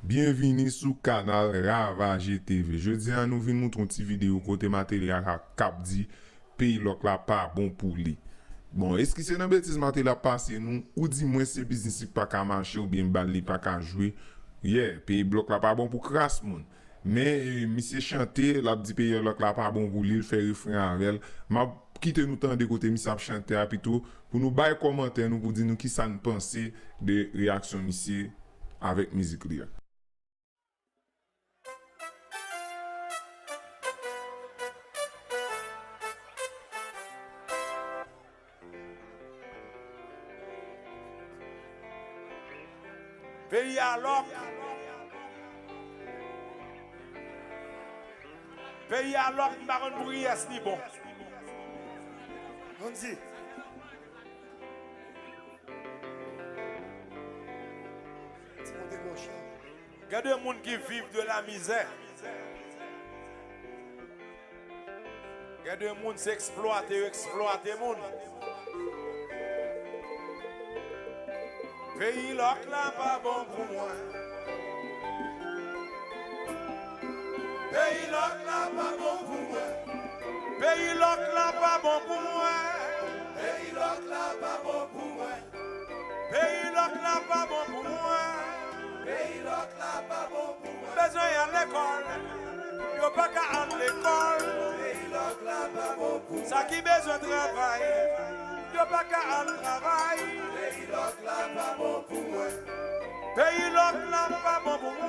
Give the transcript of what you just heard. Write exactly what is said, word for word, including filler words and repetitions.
Byenvini sou kanal Ravage T V. Jodi a nou vin montre yon ti videyo kote Martelly a ka, k ap di peyi lòk la pa bon pou li. Bon, eskize nan betiz Martelly ap pase nou, ou di mwen se biznis li pa ka mache oubyen bal li pa ka jwe. Yeah, peyi lòk la pa bon pou kras moun. Men, eh, misye chante, l ap di peyi lòk la pa bon pou li, l fè refren avè l. M ap kite nou tande kote misye ap chante a pito, pou nou bay kòmantè nou, pou di nou kisa n panse de reyaksyon misye avèk mizik li a. Peyi a lòk. Peyi a lòk, m pa konn pou kiyès li bon. Ann di. Ti monte gòch la. Gen de moun ki viv de la mizè. Gen de moun se eksplwate yo eksplwate moun. Peyi lòk la pa bon pou mwen. Peyi lòk la pa bon pou mwen. Peyi lòk la pa bon pou mwen. Peyi lòk la pa bon pou mwen. Peyi lòk la pa bon pou mwen. Peyi lòk la pa bon pou mwen. Bezwen al lekòl, yo pa ka al lekòl. Peyi lòk la pa bon pou mwen. Sa ki bezwen travay, yo pa ka al travay. Peyi lòk la pa bon pou mwen. Peyi lòk la pa bon pou mwen.